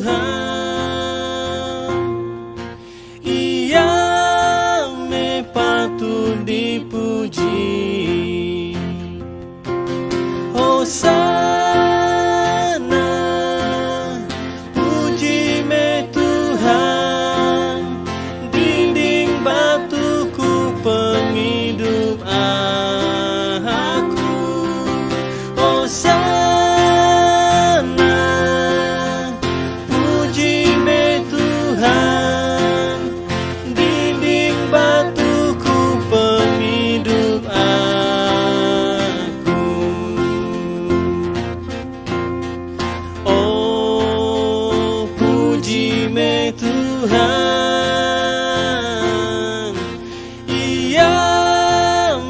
Tuhan. Iya meh patut dipuji. Hosana, puji meh Tuhan, dinding batuku pengidup aku. Hosana, puji meh Tuhan, dinding batuku pengidup aku. Oh, puji meh Tuhan, Iya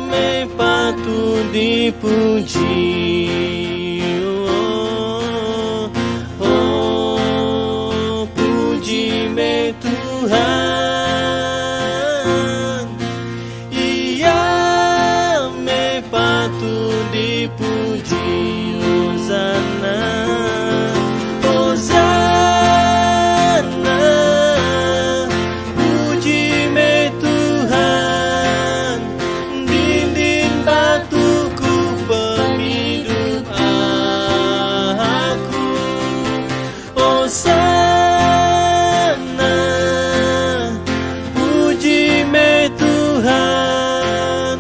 meh patut dipuji. Oh, oh, puji meh Tuhan, Iya meh patut dipuji. Hosana, Hosana, puji meh Tuhan, dinding batuku pengidup aku. Hosana, puji meh Tuhan,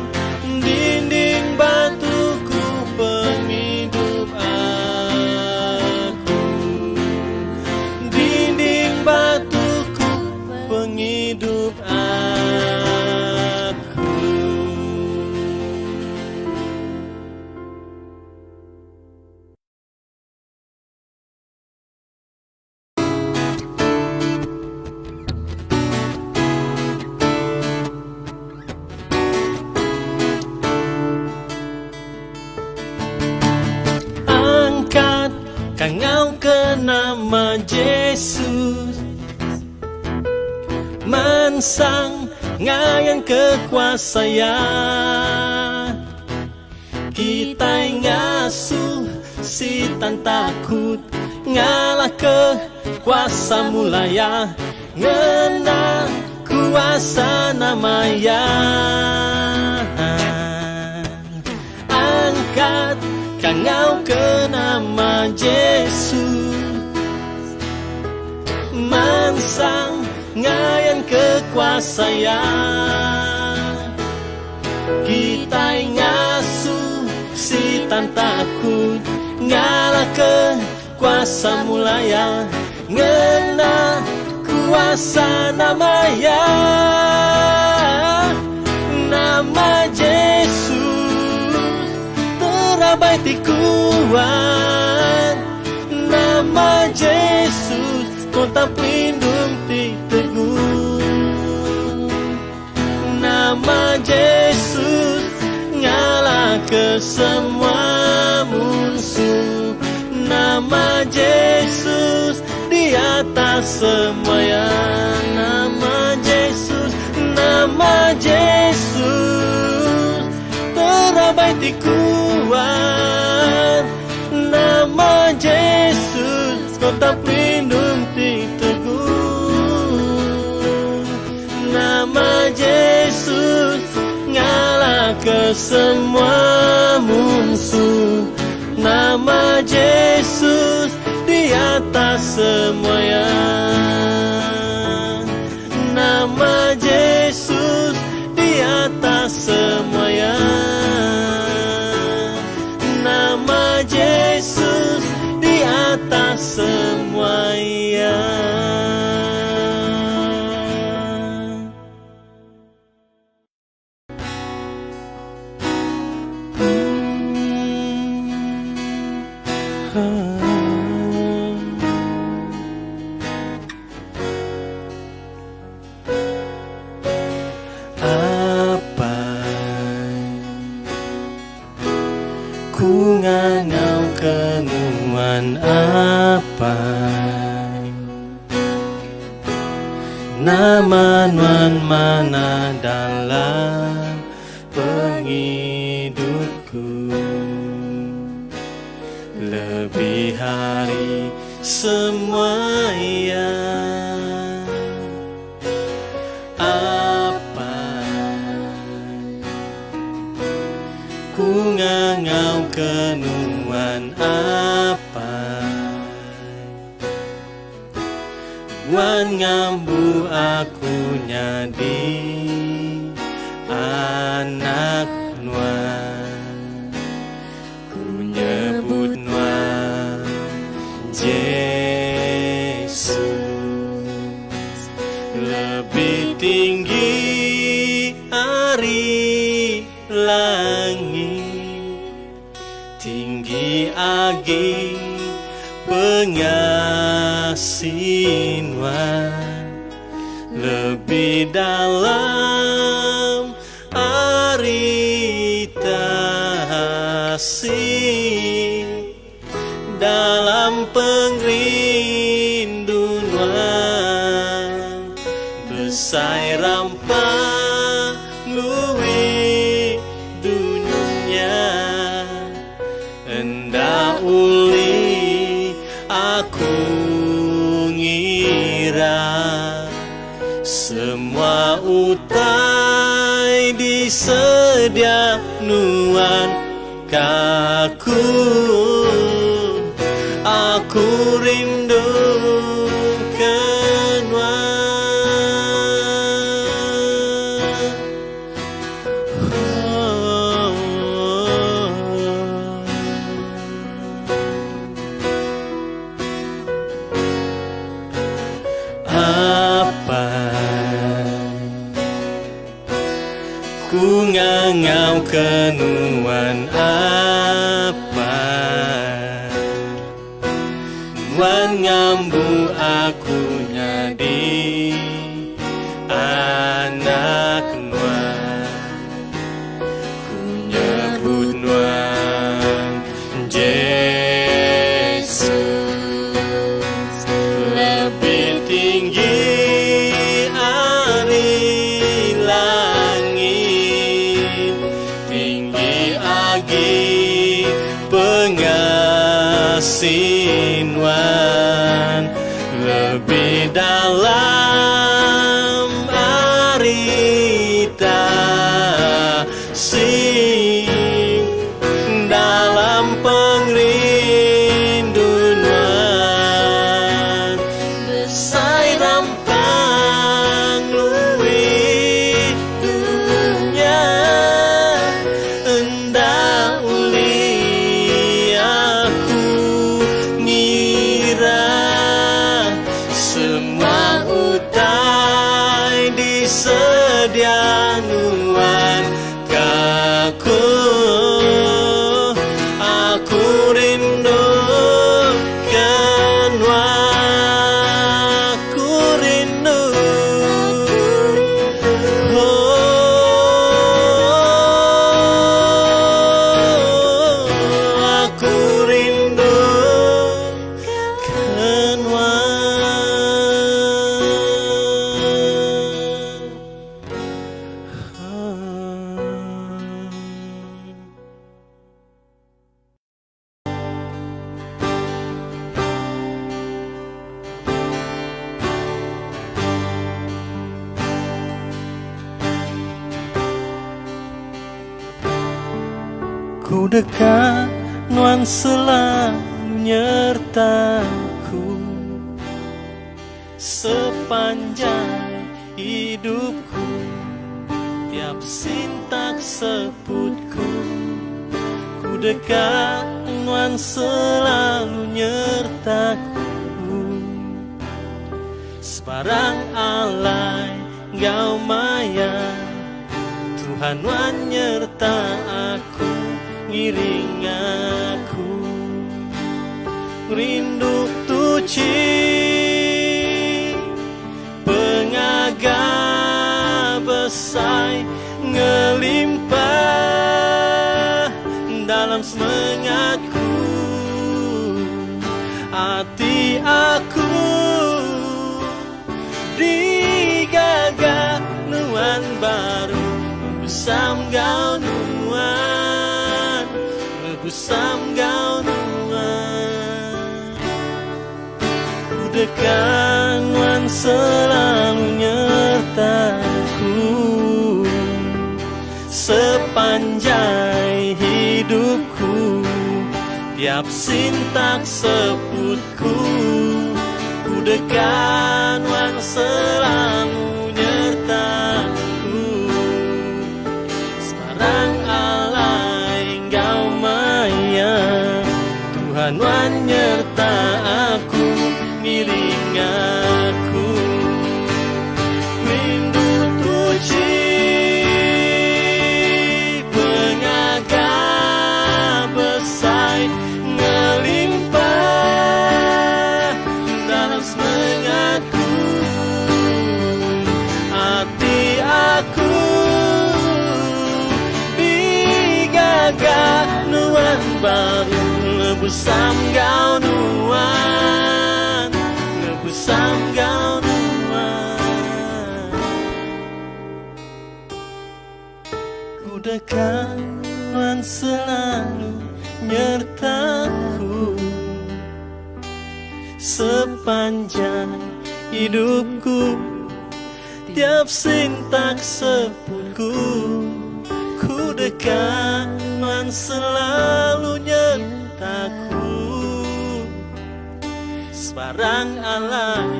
dinding batuku pengidup aku. Dinding batuku pengidup aku. Angkat kangau ke nama Jesus, Mansang ngayan ke kuasa Iya. Kitai ngasuh sitan takut ngalah ke kuasa mulaya ngena kuasa nama iya. Angkat kangau ke nama Jesus, mansang ngayan ke kuasa iya. Kitai ngasuh sitan takut ngalah ke kuasa mulaya ngena kuasa nama iya. Nama Jesus terabai ti kuat, nama Jesus kota pelindung ti teguh. Nama Jesus ngalah ke semua munsuh. Nama Jesus di atas semua ya. Nama Jesus, nama Jesus terabai ti kuat. Nama Jesus kota pelindung ti teguh. Nama Jesus ngalah ke semua munsuh. Nama Jesus di atas semua ya. Nama Jesus di atas semua ya. Nama Jesus di atas semua ya. Apai, ku ngangau ke nuan Apai. Nama nuan manah dalam pengidupku. Lebih hari. Semua iya. Apai. Ku ngangau ke nuan Apai. Nuan ngambu aku nyadi anak nuan. Ku nyebut nuan Jesus lebih tinggi ari langit, tinggi agi pengasih nuan lebih dalam Ari tasik dalam pengrindu nuan besai rampa luwi dunya enda ulih aku ngira. Semua utai disedia nuan ka aku. Aku rindu ke nuan. Oh. Apai, ku ngangau ke nuan Apai, nuan ngambu aku nyadi anak nuan. Ku nyebut nuan Jesus lebih tinggi ari langit, tinggi agi pengasih nuan lebih dalam ari tasik dalam pengrindu nuan besai rampang luih dunya enda ulih aku ngira semua utai disedia nuan ka aku. Aku rindu ke nuan, aku rindu. Oh, aku rindu ke nuan. Ku deka nuan selalu nyerta ku sepanjai hidupku tiap sintak seputku. Ku deka nuan selalu nyerta ku sebarang alai enggau maya. Tuhan nuan nyerta aku ngiring aku rindu tuchi pengaga besai ngelimpah dalam semengatku ati aku Digaga nuan baru Bebusam enggau nuan Bebusam enggau nuan. deka nuan selalu nyertaku sepanjai hidupku tiap sintak seputku ku deka nuan selalu nyertaku sebarang alai enggau maya Tuhan nuan nyerta aku ngiring aku Rindu tuchi pengaga besai ngelimpah dalam semengatku ati aku digaga nuan baru lebuh sanggau nuan lebuh sanggau nuan ku deka nuan selalu nyerta ku sepanjang hidupku Tiap sintak seputku Ku deka nuan selalu nyerta ku Sebarang alai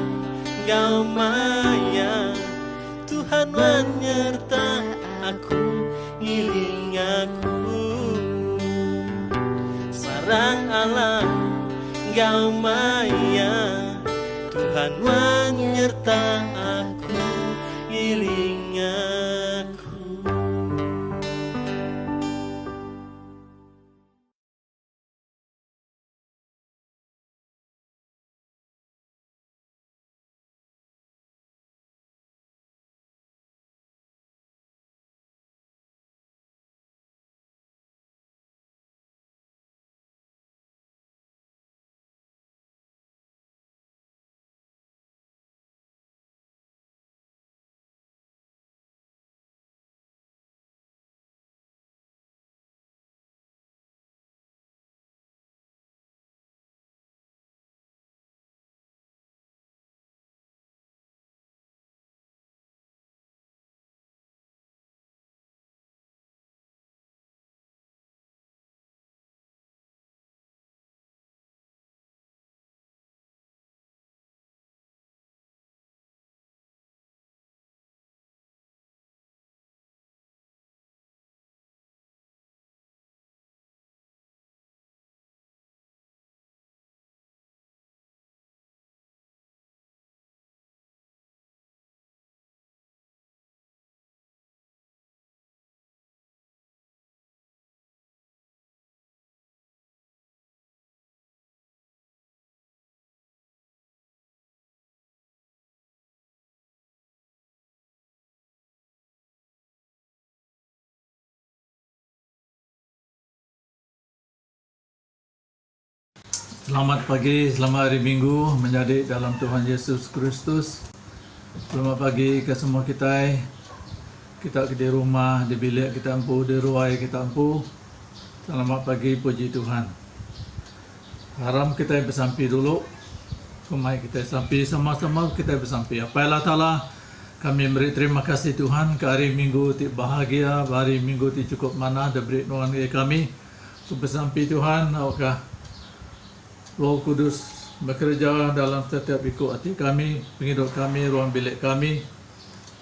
enggau maya Tuhan nuan nyerta aku ngiring aku Sebarang alai enggau maya Tuhan nuan nyerta aku ngiling aku. Selamat pagi, selamat hari Minggu menyadi dalam Tuhan Yesus Kristus. Selamat pagi ke semua kitai. Kita ke di rumah, di bilik kita empu, di ruai kita empu. Selamat pagi puji Tuhan. Aram kitai besampi dulu. Pemai kitai sampi sama-sama kitai besampi. Apai Allah Taala, kami meri terima kasih Tuhan ke hari minggu ti bahagia, ba hari minggu ti chukup manah diberi nuan ngagai kami. Ku besampi Tuhan awakka Roh Kudus bekereja dalam setiap iku ati kami, pengidup kami, ruang bilik kami.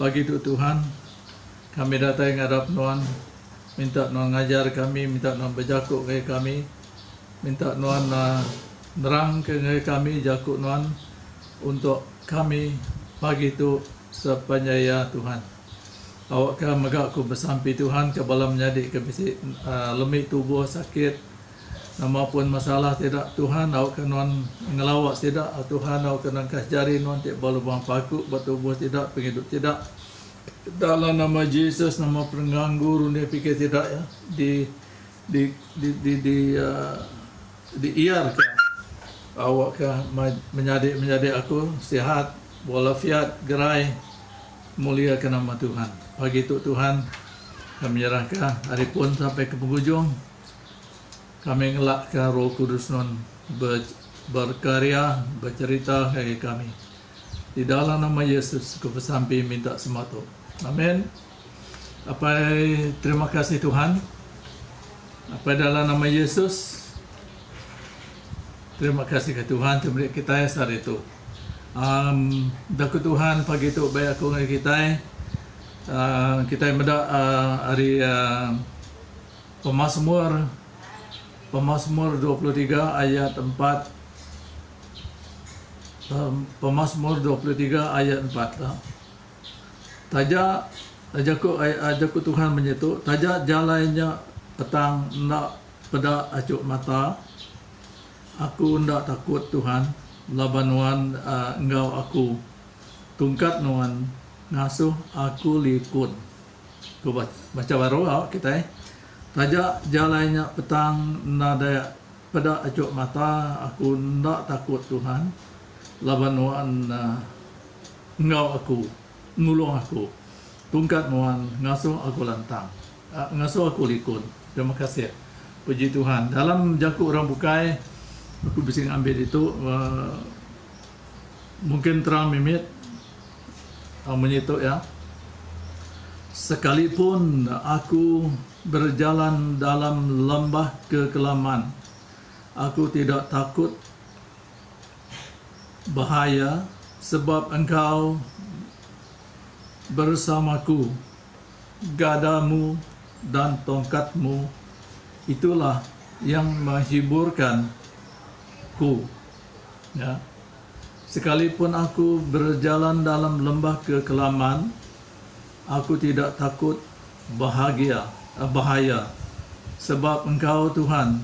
Pagi tu Tuhan, kami datai ngadap nuan minta nuan ngajar kami, minta nuan bejaku ngagai kami. Minta nuan nerangka ngagai kami jaku nuan untuk kami pagi tu sepanjai iya Tuhan. Awakka mega aku besampi Tuhan ke bala menyadi ke bisi lemi tubuh sakit nama pun masalah sida Tuhan awakka nuan ngelawa sida Tuhan awakka nangkas jari nuan ti ba lubang paku ba tubuh sida pengidup sida dalam nama Jesus nama pengganggu runding pikir sida di Di di di di diiarka awakka menyadi-menyadi aku sihat walafiat gerai muliaka nama Tuhan. Pagi tu Tuhan kami nyerahka ari pun sampai ke pengujung kami ngelakka Roh Kudus nuan be. Berkarya becerita ngagai kami. Di dalam nama Yesus ku besampi minta semua tu. Amen. Apai terima kasih Tuhan. Apai dalam nama Yesus terima kasih ke Tuhan ti meri kitai sehari tu. Um jaku Tuhan pagi tu bai aku ngagai kitai um kitai meda um ari um Pemasmur Pemasmur 23 ayat 4 Pemasmur 23 ayat 4 tu. Taja jaku jaku Tuhan munyi tu, taja jalai nya petang enda peda achuk mata, aku enda takut Tuhan laban nuan enggau aku. Tungkat nuan ngasuh aku likun. Ku bacha baru au kitai. Taja jalai nya petang nadai peda achuk mata, aku enda takut Tuhan laban nuan enggau aku, nulung aku. Tungkat nuan ngasuh aku lantang, ngasuh aku likun. Terima kasih. Puji Tuhan. Dalam jaku orang bukai aku bisi ngambi ditu mungkin terang mimit. Munyi tu iya, Sekalipun aku berjalan dalam lembah kekelaman, aku tidak takut bahaya sebab Engkau bersamaku. Gadamu dan tongkatmu itulah yang menghiburkan ku. Ya. Sekalipun aku berjalan dalam lembah kekelaman, aku tidak takut bahagia, bahaya, sebab Engkau, Tuhan,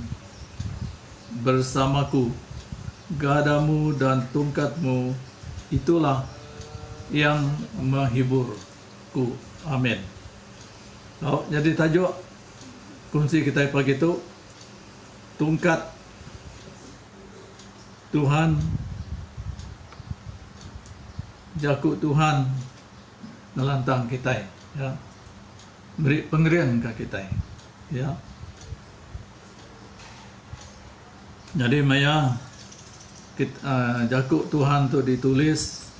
bersamaku. Gadamu dan tungkatmu itulah yang menghiburku. Amin. Tau nyadi tajuk kunsi kitai pagi tu, Tungkat. Tuhan, jaku Tuhan ngelantang kitai ya meri pengering ka kitai ya. Nyadi maya uhh jaku Tuhan tu ditulis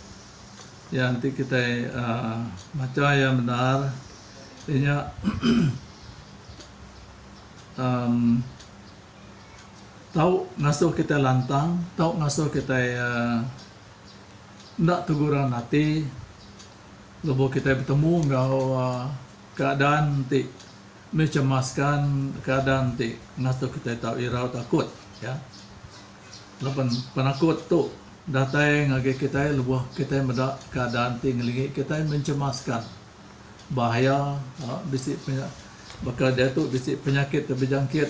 ya enti kitai uhh macha iya bendar inya uhh Tau ngasuh kitai lantang, tau ngasuh kitai enda teguran ati lebuh kitai betemu enggau keadaan ti mencemaskan, keadaan ti ngasuh kitai tau irau takut ya. Laban penakut tu datai ngagai kitai lebuh kitai meda keadaan ti ngelingi kitai mencemaskan. Bahaya bisi baka diatu bisi penyakit ti bejangkit.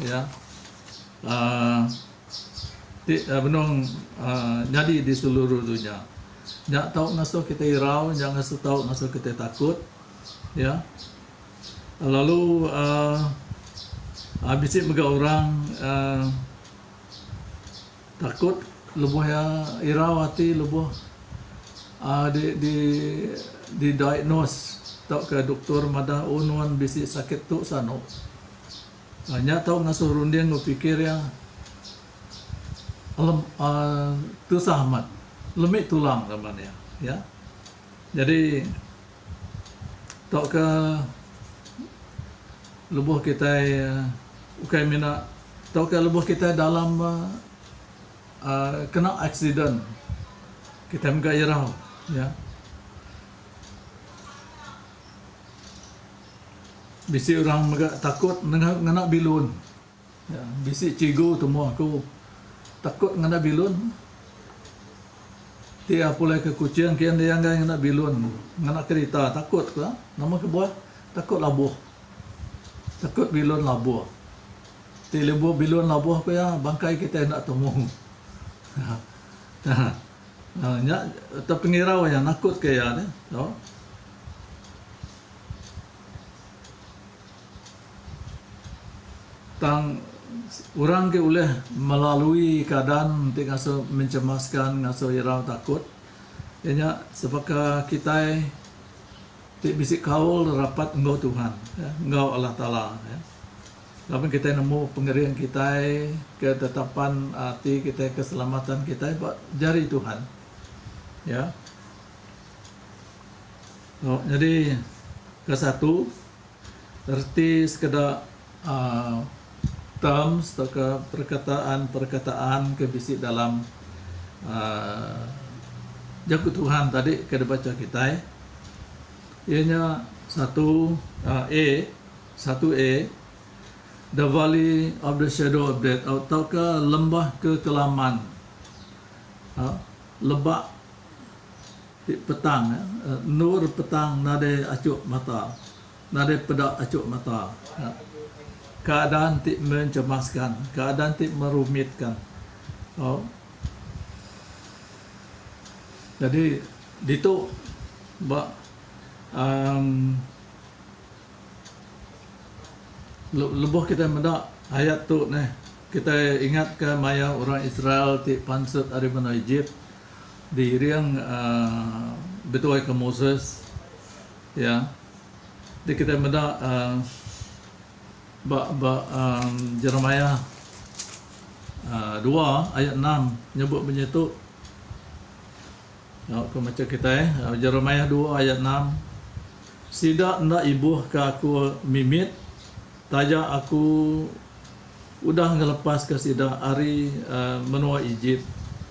Ya uhh ti benung uhh nyadi di seluruh dunya. Nya tau ngasuh kitai irau, nya ngasuh tau ngasuh kitai takut ya. Lalu uhh bisi mega orang uhh takut lebuh iya irau ati lebuh uhh di di di diagnose tauka doktor madah oh nuan bisi sakit tu sanu. Nya tau ngasuh runding enggau pikir iya tusah amat lemi tulang raban iya ya. Jadi tauka lebuh kitai ukai mina tauka lebuh kitai dalam uhh kena accident kitai mega irau ya. Bisi orang mega takut ngena bilun. Bisi cikgu temu aku takut ngena bilun. Ti iya pulai ke Kuching kian iya enggai ngena bilun, ngena kerita takut ka. Nama kebuah? Takut labuh. Takut bilun labuh. Ti lebuh bilun labuh ku iya bangkai kitai enda temu. Nya tepengirau iya nakut ke iya deh. Tang orang ke ulih melalui keadaan ti ngasuh mencemaskan ngasuh irau takut iya nya sebaka kitai ti bisi kaul rapat enggau Tuhan enggau Allah Taala. Laban kitai nemu pengering kitai, ketetapan ati kitai, keselamatan kitai ba jari Tuhan. Ya. Oh, nyadi kesatu reti sekeda uhh terms tauka perkataan-perkataan ke bisi dalam uhh jaku Tuhan tadi ke dibacha kitai iya nya satu A Satu A, The Valley of the Shadow of Death tauka Lembah Kekelaman, lebak ti petang, endur petang nadai achuk mata, nadai peda achuk mata. Keadaan ti mencemaskan, keadaan ti merumitkan. Jadi ditu ba uhh Lebuh kitai meda ayat tu neh, kitai ingatka maya orang Israel ti pansut ari menua Ejip diiring uhh betuaika Moses iya. Ti kitai meda uhh ba ba uhh Jeremiah uhh dua ayat enam nyebut munyi tu. Tauka macha kitai, Jeremiah dua ayat enam, Sida enda ibuhka aku mimit, taja aku udah ngelepaska sida ari menua Ejip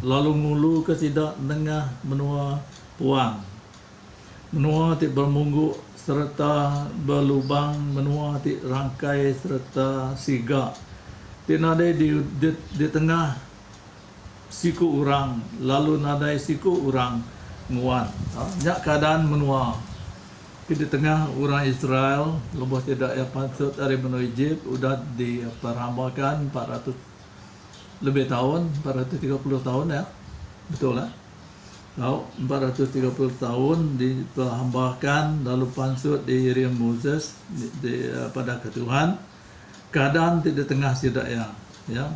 lalu nguluka sida nengah menua puang, menua ti bermunggu sereta belubang, menua ti rangkai sereta siga, ti nadai ditengah Siku orang lalu nadai siku orang nguan. Nya keadaan menua ti ditengah orang Israel lebuh sida iya pansut ari menua Ejip udah diperhambaka 400 lebih taun, 430 taun ya. Betul eh? Tau 430 taun diperhambaka lalu pansut diiring Moses di padahka Tuhan. Keadaan ti ditengah sida iya, ya.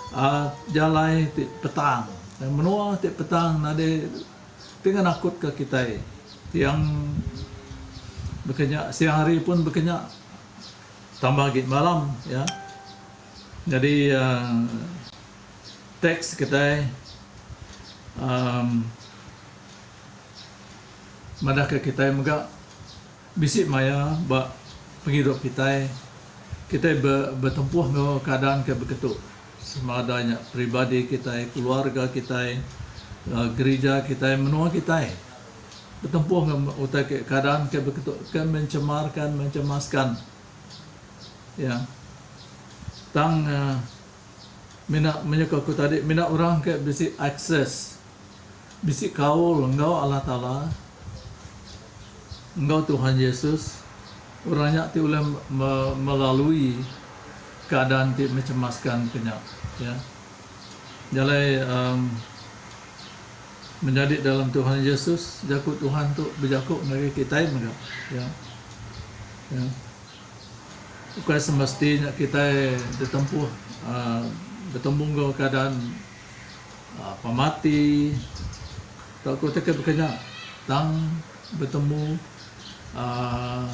Aaa jalai ti petang, menua ti petang nadai ti ngenakutka kitai. Tiang baka nya siang hari pun baka nya tambah agi malam ya. Nyadi aaa teks kitai aaa madahka kitai mega. Bisi maya ba pengidup kitai, kitai betempuh enggau keadaan ke beketu. Semada nya peribadi kitai, keluarga kitai, gerija kitai, menua kitai betempuh enggau utai ke keadaan ke beketu ke mencemarkan, mencemaskan. Ya. Tang mina menyuka aku tadi mina orang ke bisi akses Bisi kaul enggau Allah Taala enggau Tuhan Yesus, orang nya ti ulih melalui keadaan ti mencemaskan ke nya. Ya. Nya alai uhh menyadi dalam Tuhan Yesus, jaku Tuhan tu bejaku ngagai kitai mega. Ya. Ya. Ukai semesti nya kitai ditempuh uhh betemu enggau keadaan Pemati tauka utai ke baka nya tang betemu uhh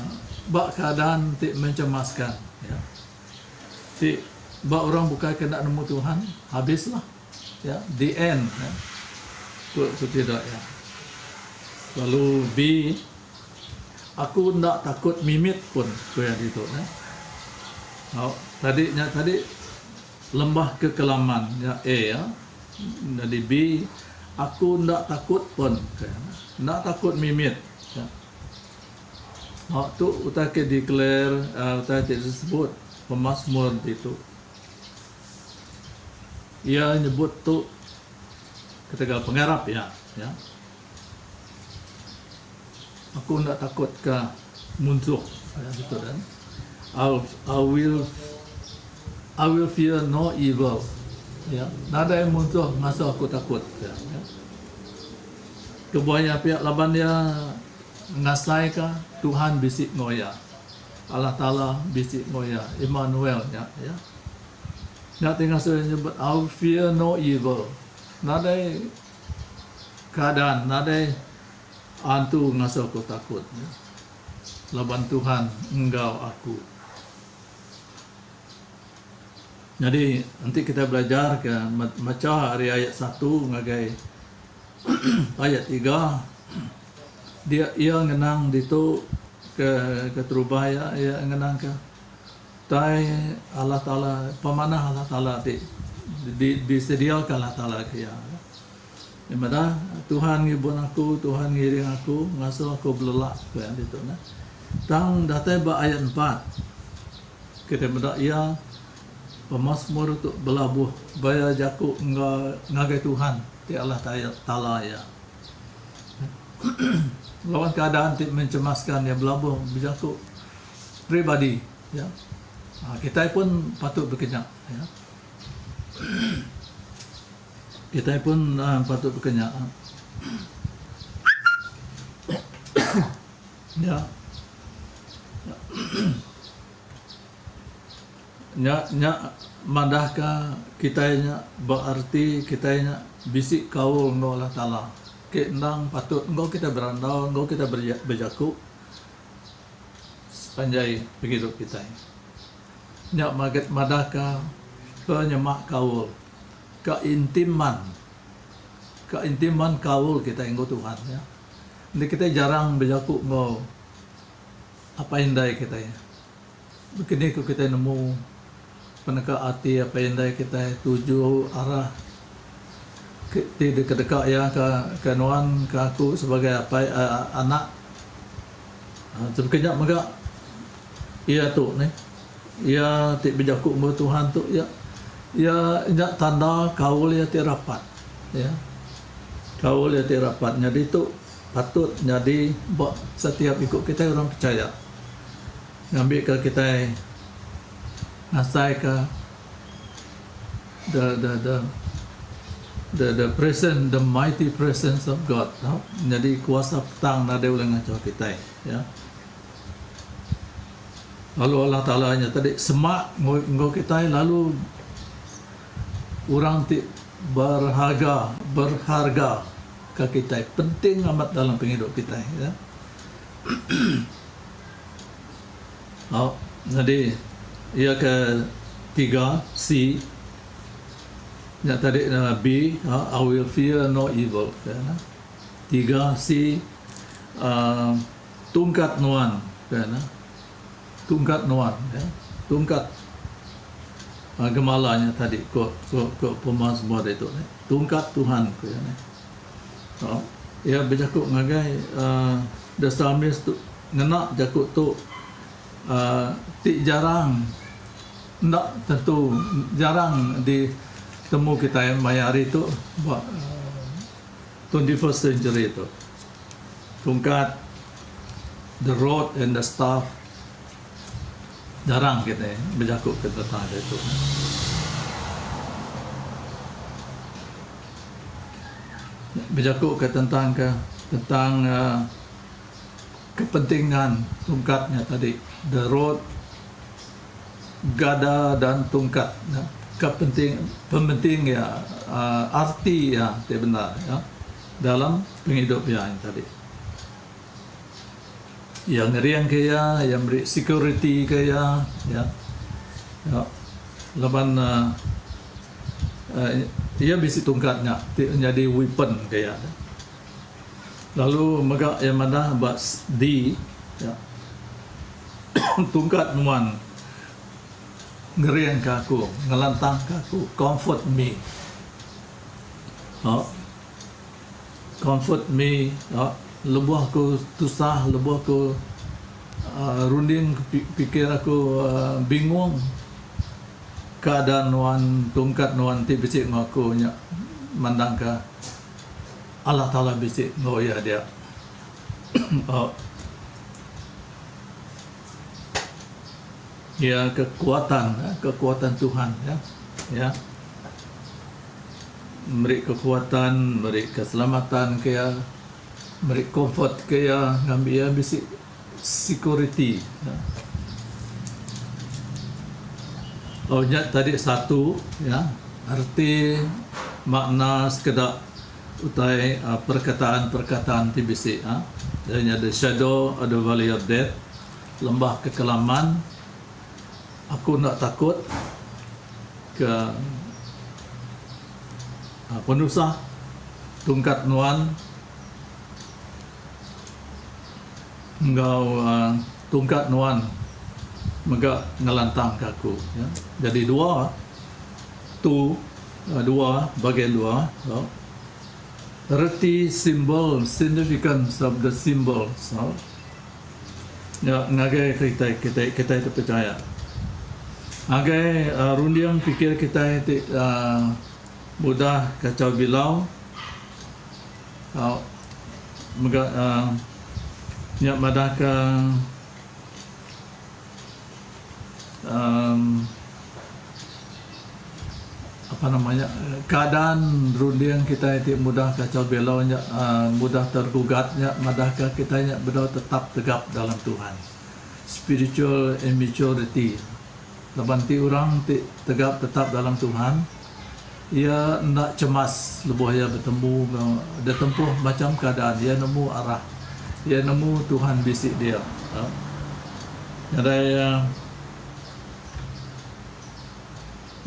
ba keadaan ti mencemaskan ya. Ti ba orang bukai ke enda nemu Tuhan habis lah ya the end ya ku ku sida ya. Lalu B aku enda takut mimit pun ku iya ditu ne. Au tadi nya tadi. Lembah kekelaman nya A ya. Nyadi B aku enda takut pun ke enda takut mimit ya. Ba tu utai ke declare utai ti disebut pemasmur ditu. Iya nyebut tu ketegal pengarap iya ya. Aku enda takut ka munsuh ya ditu dan I will I will fear no evil ya nadai munsuh ngasuh aku takut ya. Kebuah iya pia laban iya ngasai ka Tuhan bisi enggau iya. Allah Taala bisi enggau iya Emmanuel nya ya. Nya ti ngasuh iya nyebut I will fear no evil nadai Keadaan nadai antu ngasuh aku takut laban Tuhan enggau aku. Nyadi enti kitai belajar ke macha ari ayat satu ngagai ayat tiga dia iya ngenang ditu ke keterubah iya iya ngenang ke tai Allah Taala pemanah Allah Taala ti disediaka Allah Taala ke iya. Iya madah Tuhan ngibun aku, Tuhan ngiring aku ngasuh aku belelak ku iya ditu neh. Tang datai ba ayat empat kitai meda iya pemazmur tu belabuh baya jaku enggau ngagai Tuhan ti Allah Taala iya. Laban keadaan ti mencemaskan iya belabuh bejaku peribadi ya. Kitai pun patut bekenyap ya. Kitai pun patut bekenya. Nya. Nya nya madahka kitai nya bererti kitai nya bisi kaul enggau Allah Taala. Ke endang patut enggau kitai berandau enggau kitai bejaku sepanjai pengidup kitai. Nya madahka penyemak kaul. Keintiman. Keintiman kaul kitai enggau Tuhan nya. Enti kitai jarang bejaku enggau apai indai kitai, bekeni ku kitai nemu peneka ati apai indai kitai tuju arah ti dikedeka iya ke nuan ke aku sebagai apai anak. Sebengkah nya mega iya tu neh. Iya ti bejaku enggau Tuhan tu iya iya nya tanda kaul iya ti rapat. Ya. Kaul iya ti rapat nyadi tu patut nyadi ba setiap iku kitai orang pechaya ngambika kitai ngasaika the the the the the presence the mighty presence of God tau nyadi kuasa petang nadai ulih ngachau kitai. Ya. Lalu Allah Taala nya tadi semak enggau kitai lalu orang ti berharga berharga ke kitai penting amat dalam pengidup kitai ya. Au nyadi iya ke tiga C nya tadi B I will fear no evil ya. Tiga C uhh Tungkat nuan pia ne. Tungkat nuan ya. Tungkat gemala nya tadi ko ko ko pemazmur ditu neh. Tungkat Tuhan ku iya neh. Iya bejaku ngagai uhh the psalmist tu ngena jaku tu uhh ti jarang enda tentu jarang ditemu kitai maya hari tu ba 21st century tu. Tungkat the rod and the staff jarang kitai bejaku ke tentang ditu. Bejaku ke tentang ke tentang uhh kepentingan tungkat nya tadi the rod gada dan tungkat ne kepenting pementing iya uhh arti iya ti bendar iya dalam pengidup iya nya tadi. Iya ngering ke iya, iya meri security ke iya ya. Ya laban uhh iya bisi tungkat nya ti nyadi weapon ke iya. Lalu mega iya madah ba D ya tungkat nuan ngering ke aku, ngelantang ke aku, comfort me. Au. Comfort me lebuh aku tusah lebuh aku runding pikir aku bingung keadaan nuan tungkat nuan ti bisi enggau aku nya mandangka Allah Taala bisi enggau iya dia. Iya kekuatan kekuatan Tuhan ya. Meri kekuatan, meri keselamatan ke iya, meri comfort ke iya ngambi iya bisi security. Oh nya tadi satu ya reti makna sekeda utai perkataan-perkataan ti bisi. Iya nya the shadow of the valley of death, lembah kekelaman, aku enda takut. ke penusah tungkat nuan enggau tungkat nuan mega ngelantangka aku. Jadi dua tu dua bagian dua reti simbol significance of the symbols nya ngagai kitai kitai ti pechaya. Ngagai runding pikir kitai ti mudah kachau bilau mega nya madahka apa nama nya keadaan runding kitai ti mudah kachau bilau nya mudah tergugat nya madahka kitai nya bedau tetap tegap dalam Tuhan. Spiritual immaturity laban ti orang ti tegap tetap dalam Tuhan iya enda cemas lebuh iya betemu enggau ditempuh macam keadaan iya nemu arah iya nemu Tuhan bisi dia. Nadai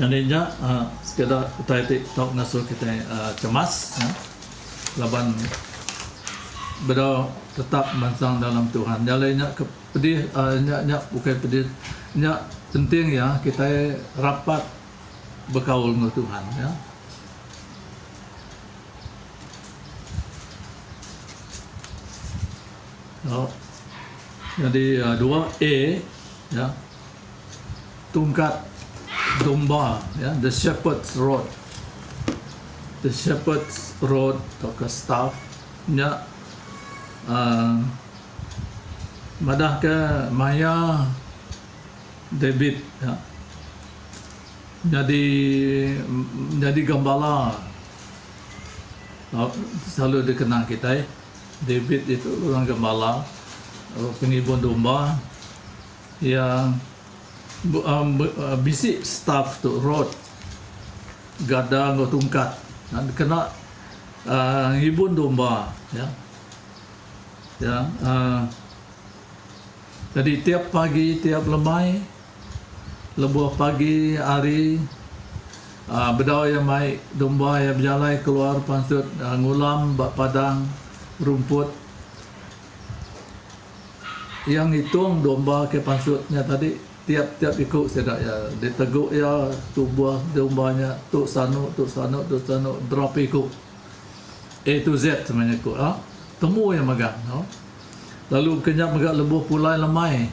nyadi nya sekeda utai ti tau ngasuh kitai cemas laban bedau tetap mansang dalam Tuhan. Nya alai nya ke pedih nya nya bukai pedih nya penting iya kitai rapat bekaul enggau Tuhan. Nyadi 2A ya tungkat domba ya the shepherd's rod. The shepherd's rod tauka staff nya uhh madahka maya David ya nyadi nyadi gembala selalu dikena kitai. David ditu orang gembala pengibun domba iya bisi staff tu rod gada enggau tungkat kena ngibun domba ya. Ya jadi tiap pagi tiap lemai lebuh pagi hari bedau iya mai domba iya bejalai keluar pansut ngulam ba padang rumput. Iya ngitung domba ke pansut nya tadi tiap-tiap iku sida iya ditegu iya tubuh domba nya tu sanu tu sanu tu sanu berapa iku. A to Z sebenarnya ku temu iya mega. Lalu ke nya mega lebuh pulai lemai.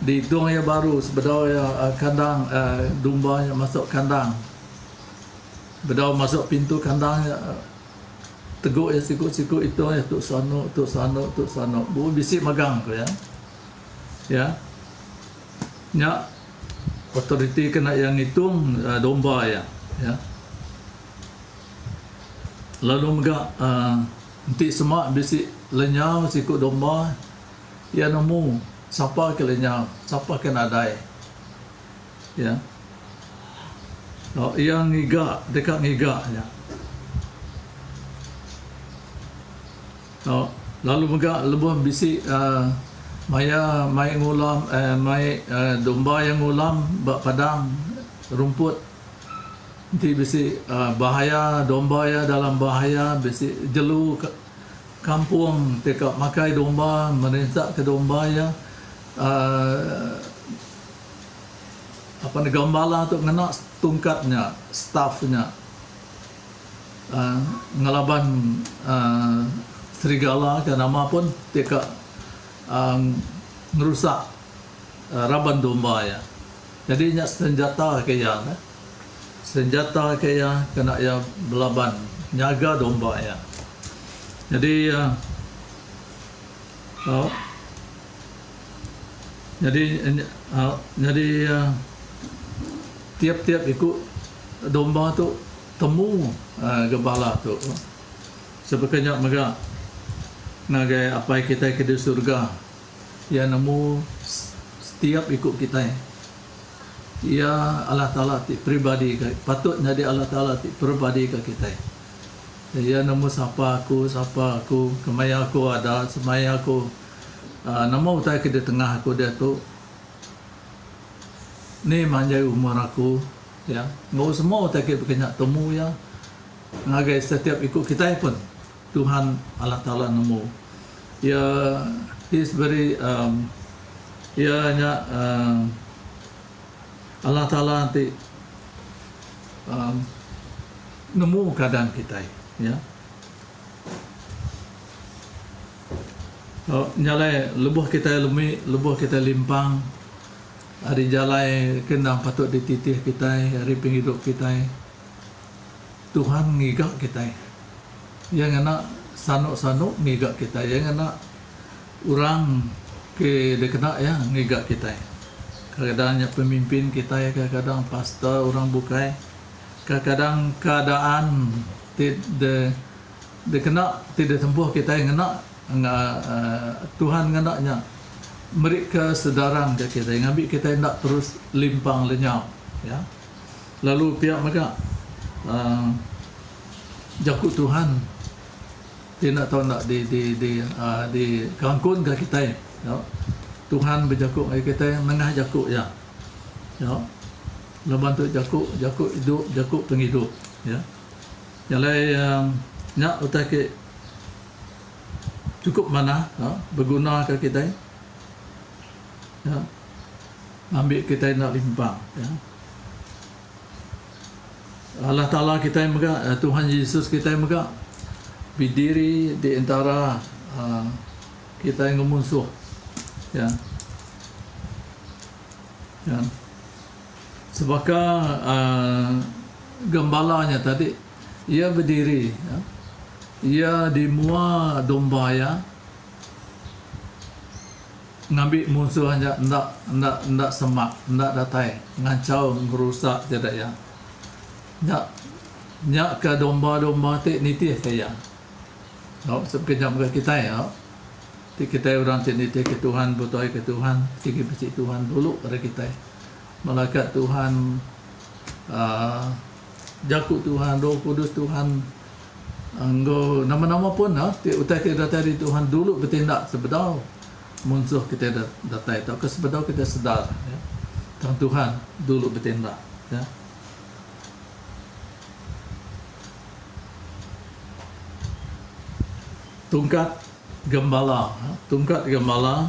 Diitung iya baru sebedau iya kandang domba nya masuk kandang. Bedau masuk pintu kandang nya tegu iya siku-siku itung iya tu sanu tu sanu tu sanu bu bisi magang ku iya. Ya. Nya authority kena iya ngitung domba iya. Ya. Lalu mega enti sema bisi lenyau siku domba Iya nemu sapa ke lenyau, sapa ke nadai. Ya. Iya ngiga, deka ngiga nya. Lalu mega lebuh bisi uhh maya mai ngulam uhh mai domba iya ngulam ba padang rumput enti bisi uhh bahaya domba iya dalam bahaya bisi jelu Kampung ti ka makai domba merinsa ke domba iya uhh apan ne gembala tu ngena tungkat nya staff nya uhh ngelaban uhh serigala ke nama pun ti ka uhh ngerusak raban domba iya. Jadi nya senjata ke iya ne. Senjata ke iya kena iya belaban nyaga domba iya. Nyadi nyadi nyadi tiap-tiap iku domba tu temu gembala tu. Sebaka nya mega ngagai Apai kitai ke di surga iya nemu setiap iku kitai. Iya Allah Taala ti peribadi ka patut nyadi Allah Taala ti peribadi ka kitai. Iya nemu sapa aku, sapa aku, kemaya aku ada, semaya aku uhh nama utai ke ditengah aku diatu. Ni manjai umur aku. Ya, enggau semua utai ke baka nya temu iya ngagai setiap iku kitai pun Tuhan Allah Taala nemu. Iya he is very um iya nya um Allah Taala ti um nemu keadaan kitai ya. Nya alai lebuh kitai lemi lebuh kitai limpang ari jalai ke endang patut dititih kitai ari pengidup kitai Tuhan ngiga kitai. Iya ngena sanu-sanu ngiga kitai. Iya ngena orang ke dikena iya ngiga kitai. Kadang-kadang nya pemimpin kitai, kadang-kadang pastor orang bukai, kadang-kadang keadaan ti de dikena ti ditempuh kitai ngena Tuhan ngena nya meri kesedaran ka kitai ngambi kitai enda terus limpang lenyau ya. Lalu pia mega uhh jaku Tuhan ti enda tau enda di di di uhh di kangkun ka kitai Tuhan bejaku ngagai kitai nengah jaku iya. Laban tu jaku jaku idup jaku pengidup ya. Nya alai nya utai ke chukup manah beguna ka kitai ya ngambi kitai enda limpang ya. Allah Taala kitai mega Tuhan Jesus kitai mega bidiri di entara uhh kitai enggau munsuh ya. Ya. Sebaka uhh gembala nya tadi iya bediri iya di mua domba iya ngambi munsuh nya enda enda enda semak enda datai ngachau ngerusak sida iya. Nya nya ke domba-domba ti nitih ke iya. Tau sebaka nya mega kitai au ti kitai orang ti nitih ke Tuhan betuai ke Tuhan sigi bisi Tuhan dulu ari kitai. Malaikat Tuhan uhh jaku Tuhan Roh Kudus Tuhan enggau nama-nama pun ti utai ti datai ari Tuhan dulu betindak sebedau munsuh kitai datai tauka sebedau kitai sedar tang Tuhan dulu betindak ya. Tungkat gembala tungkat gembala.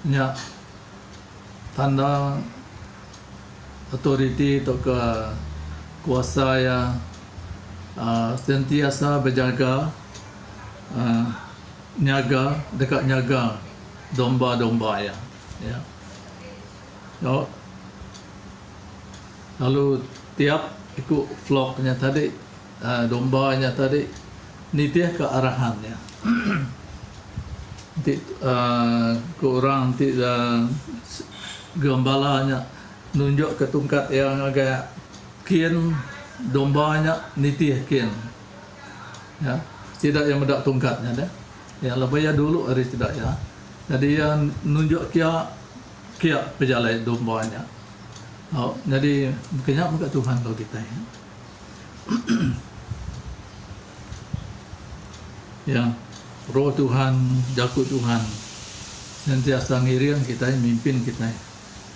Nya tanda autoriti tauka kuasa iya uhh sentiasa bejaga uhh nyaga deka nyaga domba-domba iya. Ya. Lalu tiap iku flock nya tadi uhh domba nya tadi nitihka arahan iya. Enti uhh ku orang ti uhh gembala nya nunjukka tungkat iya ngagai kin domba nya nitih kin. Ya sida iya meda tungkat nya deh. Ya laban iya dulu ari sida iya. Jadi iya nunjuk kia kia pejalai domba nya. Au nyadi mungkin nya mega Tuhan enggau kitai. Ya, Roh Tuhan, Jaku Tuhan sentiasa ngiring kitai, mimpin kitai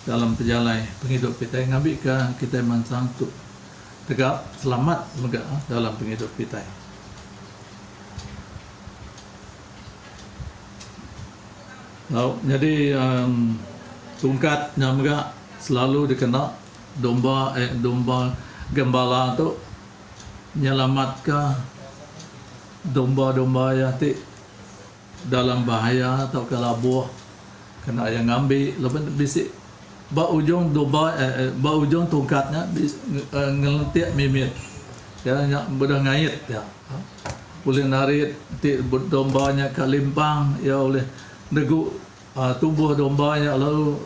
dalam pejalai pengidup kitai ngambika kitai mansang tu tegap selamat mega dalam pengidup kitai. Au nyadi uhh tungkat nya mega selalu dikena domba eh domba gembala tu nyelamatka domba-domba iya ti dalam bahaya tauka labuh kena iya ngambi laban bisi ba ujung domba eh ba ujung tungkat nya ngelentik mimit iya nya udah ngait iya ulih narit ti domba nya ka limpang iya ulih negu tubuh domba nya lalu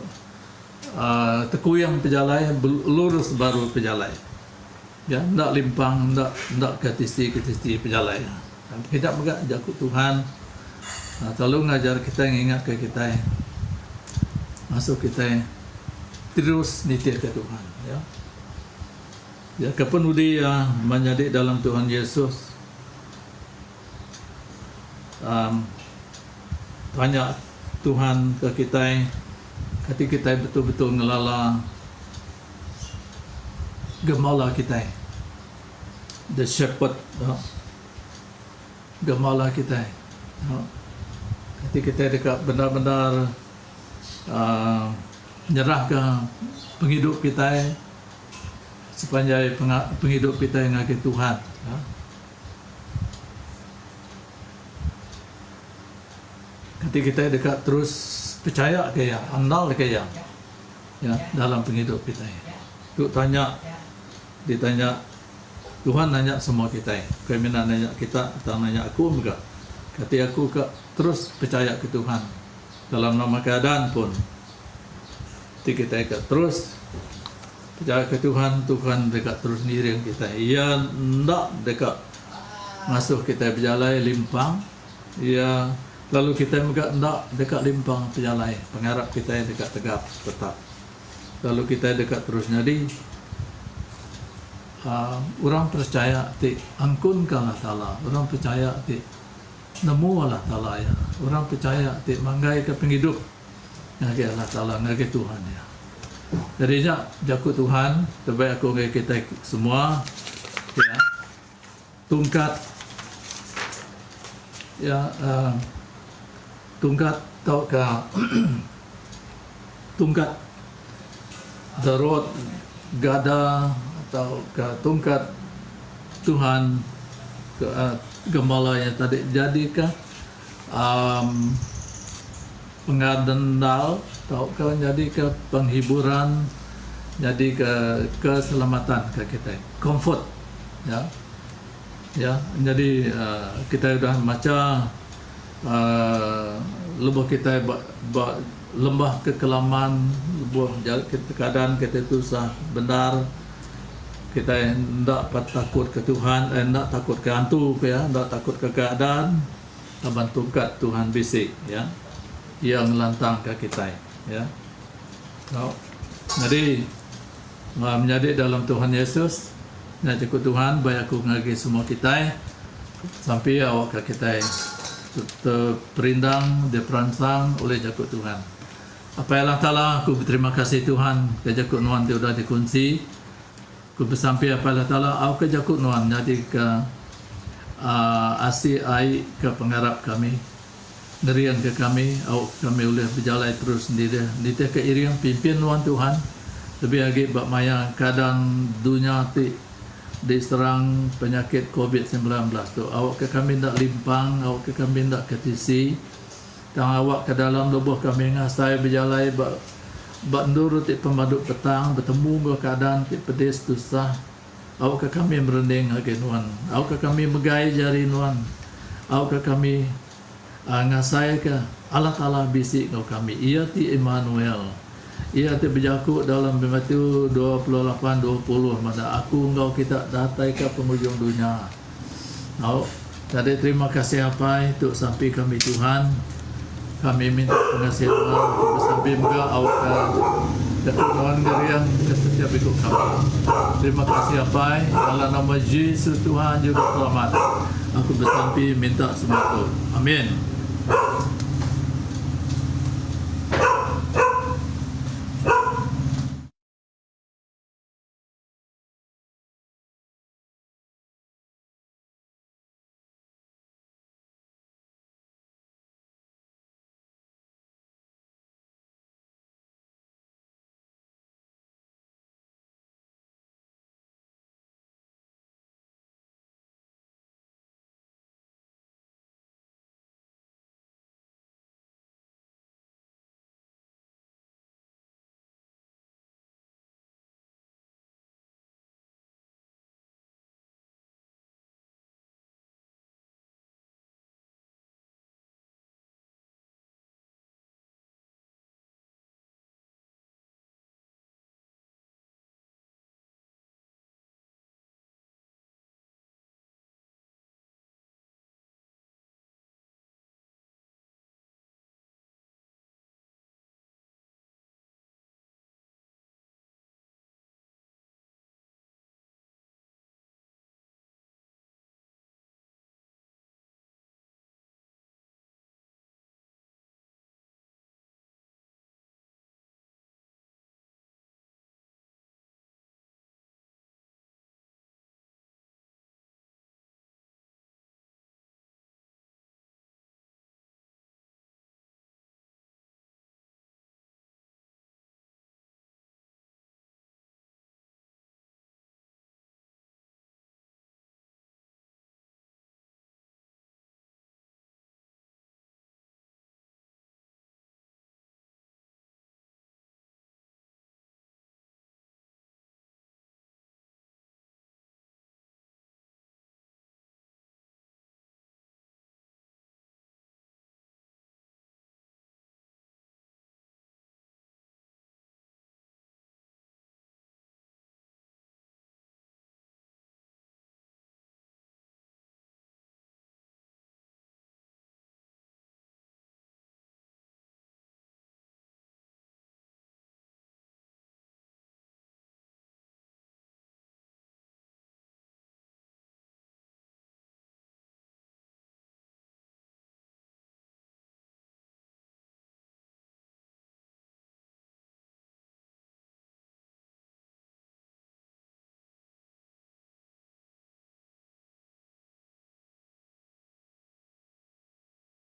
uhh tekuyung pejalai lurus baru pejalai. Iya enda limpang enda enda ke tisi ke tisi pejalai iya. Pekejap mega jaku Tuhan selalu ngajar kitai ngingatka kitai ngasuh kitai terus nitihka Tuhan ya. Ya ke penudi iya menyadi dalam Tuhan Yesus uhh tanya Tuhan ke kitai. Kati kitai betul-betul ngelala gembala kitai, the shepherd tu, gembala kitai tu. Kati kitai deka bendar-bendar uhh nyerahka pengidup kitai sepanjai pengidup kitai ngagai Tuhan. Kati kitai deka terus pechaya ke iya, andal ke iya ya dalam pengidup kitai. Tu tanya ditanya Tuhan nanya semua kitai. Ukai mina nanya kita tang nanya aku mega. Kati aku ka terus pechaya ke Tuhan dalam nama keadaan pun. Ti kitai ka terus pechaya ke Tuhan, Tuhan deka terus ngiring kitai. Iya enda deka ngasuh kitai bejalai limpang. Iya, lalu kitai mega enda deka limpang pejalai pengarap kitai deka tegap tetap. Lalu kitai deka terus nyadi uhh orang percaya ti angkunka Allah Taala, orang percaya ti nemu Allah Taala iya, orang percaya ti manggaika pengidup ngagai Allah Taala, ngagai Tuhan iya. Jadi nya jaku Tuhan tebai aku ngagai kitai semua iya. Tungkat iya tungkat tauka tungkat the road gada tauka tungkat Tuhan gembala iya tadi jadika uhh pengandal tauka nyadika penghiburan nyadika keselamatan ka kitai comfort. Ya. Ya, nyadi uhh kitai udah macha uhh lebuh kitai ba ba lembah kekelaman lebuh keadaan kitai tusah bendar kitai enda takut ke Tuhan eh enda takut ke antu ku iya enda takut ke keadaan laban tungkat Tuhan bisi ya. Iya ngelantangka kitai ya. Tau nyadi. Menyadi dalam Tuhan Yesus, nya jaku Tuhan bai aku ngagai semua kitai. Sampi awakka kitai teperindang diperansang ulih jaku Tuhan. Apai Allah Taala, aku beterima kasih Tuhan ke jaku nuan ti udah dikunsi. Aku besampi Apai Allah Taala awakka jaku nuan nyadika uhh asi ai ke pengarap kami. Ngeringka kami, awakka kami ulih bejalai terus nitih nitihka iring pimpin nuan Tuhan, lebih agi ba maya keadaan dunya ti diserang penyakit covid 19 tu. Awakka kami enda limpang, awakka kami enda ke tisi, tang awakka dalam lebuh kami ngasai bejalai ba ba endur ti pemadu petang betemu enggau keadaan ti pedis tusah, awakka kami merening ngagai nuan, awakka kami megai jari nuan, awakka kami Ngasaika Allah Taala bisi enggau kami. Iya ti Imanuel. Iya ti bejaku dalam Matthew 28, 20 madah, Aku enggau kita datai ka pengujung dunya. Au, tadi terima kasih Apai, tu sampi kami Tuhan. Kami minta pengasih Nuan, aku besampi mega awakka jaku Nuan ngering ke setiap iku kami. Terima kasih Apai, dalam nama Jesus Tuhan Juruselamat. Aku besampi minta semua tu. Amin.